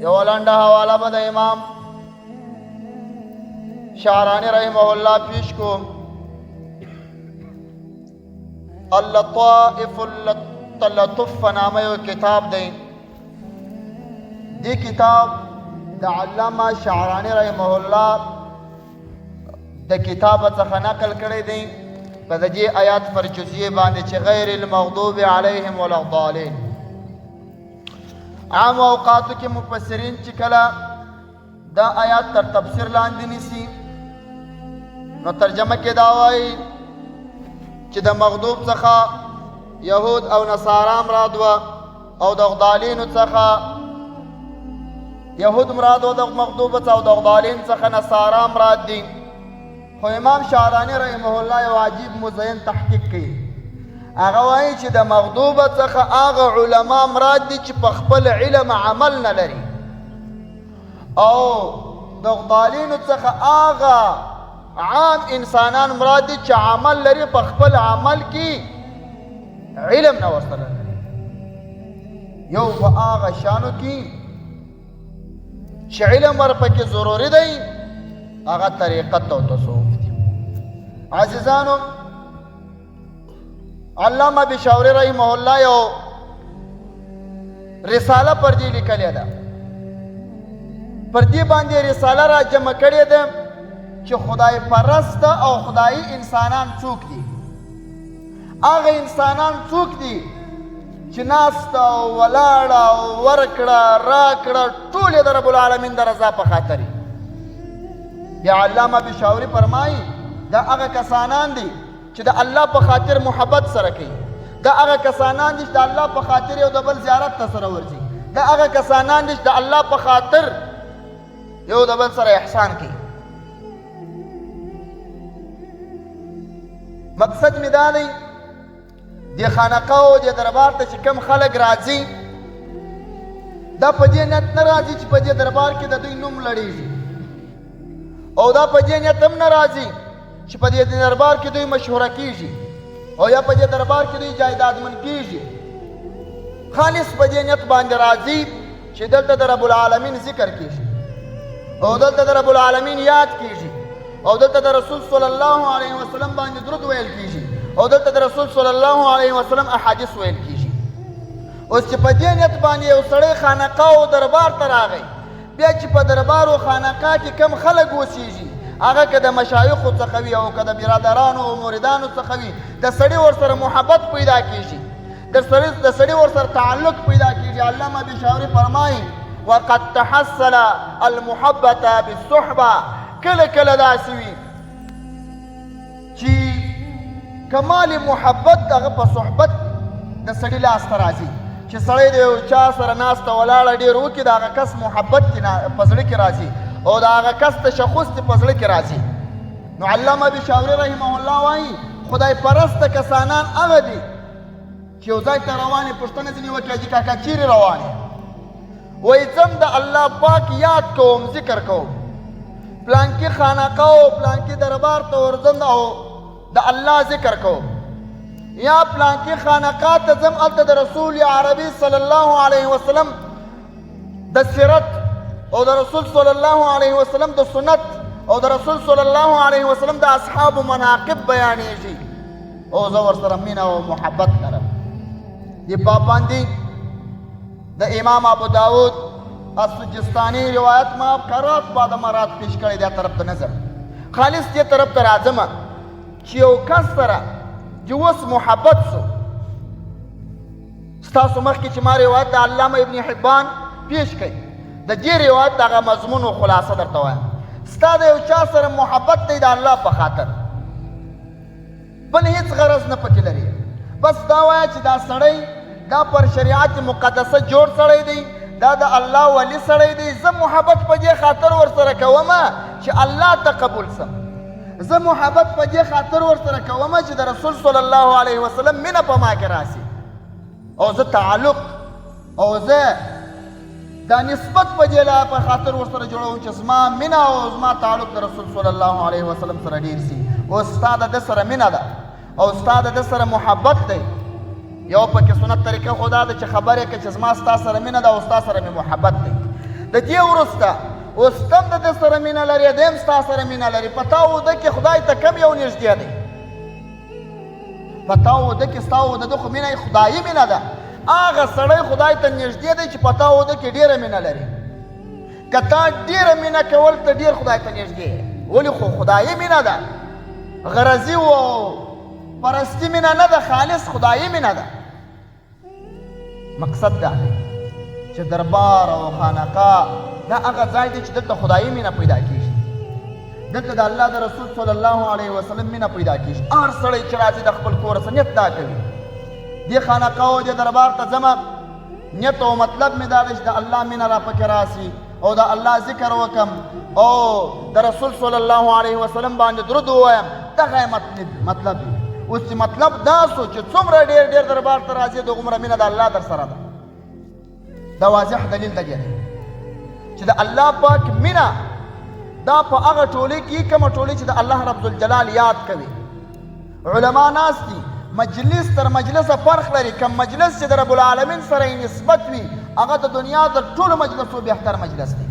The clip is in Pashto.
یو لنډه حواله به د امام شعرانی رحمه الله پیش کو. اللطائف التلطف په نامه یو کتاب دی. دې کتاب د علامه شعرانی رحمه الله د کتاب څخه نقل کړی دی په دې آیات پر جزئیه باندې چې غیر المغضوب علیهم ولا الضالین. عام اوقاتو کې مفسرین چې کله دا آیات تر تفسیر لاندې نیسي نو ترجمه کې دا وایي چې د مغضوب څخه یهود او نصارا مراد وه او د غدالینو څخه یهود مراد او د مغضوب څخه او د غدالین څخه نصارا مراد دي. خو امام شعراني رحمه الله یو عجیب مزین تحقیق کوي. هغه وایي چې د مغضوب څخه هغه علما مراد دي چې په خپل علم عمل نه لري، او د غدالینو څخه هغه عام انسانان مراد دي چې عمل لري، په خپل عمل کې علم نه ورسره لري. یو په هغه شانو کې چې علم ورپکې ضروري دی هغه طریقت او تصوف دی. عزیزانو، علامه بشاوری رحمه الله یو رساله پر دې لیکلې ده، پر دې باندې رساله را جمع کړې ده چې خدای پرست او خدایي انسانان څوک دي، هغه انسانان څوک دي چې ناسته او ولاړه او ورکړه راکړه ټول یې د رب العالمین د رضا په خاطر. بیا علامه بشاوري فرمایي دا هغه کسانان دي چې د الله په خاطر محبت سره کوي، دا هغه کسانان دي چې د الله په خاطر یو د بل زیارت ته سره ورځي، دا هغه کسانان دي چې د الله په خاطر یو د بل سره احسان کوي. مقصد مې دا دی د خانقاه او د دربار ته چې کم خلک راځي دا په دې نیت نه راځي چې په دې دربار کې د دوی نوم لړېږي، او دا په دې نیت هم نه راځي چې په دې دربار کې دوی مشهوره کېږي او یا په دې دربار کې دوی جایدادمن کېږي. خالص په دې نیت باندې راځي چې دلته د رب العالمین ذکر کېږي او دلته د رب العالمین یاد کېږي او دلته د رسول صلی الله علیه وسلم باندې درود ویل کېږي او دلته د رسول صلی الله علیه وسلم احادیث ویل کېږي. اوس چې په دې نیت باندې یو سړی خانقاه او دربار ته راغی، بیا چې په دربار او خانقاه کې کم خلک اوسېږي هغه که د مشایخو څخه وي او که د برادرانو او مریدانو څخه وي، د سړي ورسره محبت پیدا کېږي، د سړي ورسره تعلق پیدا کېږي. علامه بشاوري فرمایي وقد تحصل المحبة بالصحبة. کله کله داسې وي چې کمال محبت هغه په صحبت د سړي لاس ته راځي، چې سړی د یو چا سره ناسته ولاړه ډېر وکړي د هغه کس محبت په زړه کې راځي او د هغه کس تشخص دې په زړه کې راځي. نو علامه بشاوري رحمه الله وایي خدای پرسته کسانان هغه دي چې یو ځای ته روان یې، پوښتنه ځینې وکړي حاجي کاکا چیرې روان یې؟ وایي ځم د الله پاک یاد کوم، ذکر کوم، پلانکي خانقاه او پلانکي دربار ته ورځم او د الله ذکر کوم، یا پلانکي خانقاه ته ځم هلته د رسول عربي صلی الله علیه وسلم د سیرت او د رسول صلی الله علیه وسلم د سنت او د رسول صلی الله علیه وسلم د اصحابو مناقب بیانېږي او زه ورسره مینه او محبت لرم. دې باب باندې د امام ابو داود السجستاني روایت ما کرات بعد مرات پیش کړی دی، طرف ته نظر خالص دې طرف ته راځم چې یو کس سره چې اوس محبت سو. ستاسو مخکې چې ما روایت د علامه ابن حبان پیش کړی، د دې روایت دغه مضمون او خلاصه درته وایم. ستا د یو چا سره محبت دی د الله په خاطر، بل هیڅ غرض نه پکې لري، بس دا وایه چې دا سړی دا پر شریعت مقدسه جوړ سړی دی، دا د الله ولی سړی دی، زه محبت په دې خاطر ورسره کوم چې الله ته قبول سم، زه محبت په دې خاطر ورسره کوم چې د رسول صلی الله علیه وسلم مینه په ما کې راسي، او زه تعلق او زه دا نسبت په دې لا په خاطر ورسره جوړوم چې زما مینه او زما تعلق د رسول صلی الله علیه وسلم سره ډېر سي. او ستا د ده سره مینه ده او ستا د ده سره محبت دی. یو پکې سنت طریقه خو دا ده چې خبر یې کړه چې زما ستا سره مینه ده او ستا سره مې محبت دی. د د دې وروسته اوس ته هم د ده سره مینه لرې، دی هم ستا سره مینه لري. په تا او ده کې خدای ته کم یو نږدې دی؟ په تا او ده کې ستا او د ده خو مینه خدایي مینه ده. هغه سړی خدای ته نږدې دی چې په تا او ده کې ډېره مینه لري. که تا ډېره مینه کول، ته ډېر خدای ته نږدې یې. ولې؟ خو خدایي مینه ده، غرضي او پرستی مینه نه ده، خالص خدایي مینه ده. مقصد دا دی چې دربار او خانقاه دا هغه ځای دی چې دلته خدایي مینه پیدا کیږي، دلته د الله د رسول صلی الله علیه وسلم مینه پیدا کیږي. هر سړی چې راځي د خپل کور څخه نیت دا کوي، دې خانقاه او دې دربار ته ځمه، نیت او مطلب مې دا دی چې د الله مینه را پکې راسي او د الله ذکر وکم او د رسول صلی الله علیه وسلم باندې درود ووایم. دغه مطلب دی. اوس چې مطلب دا سو چې څومره ډېر ډېر دربار ته راځي، دغومره مینه د الله در سره ده. دا واضح دلیل دی چې د الله پاک مینه دا په هغه ټولۍ کې، کومه ټولۍ چې د الله رب ذوالجلال یاد کوي، علما ناست دي، مجلس تر مجلسه فرق لري. کوم مجلس چې د رب العالمین سره یې نسبت وي، هغه د دنیا د ټولو مجلسو بهتر مجلس دی.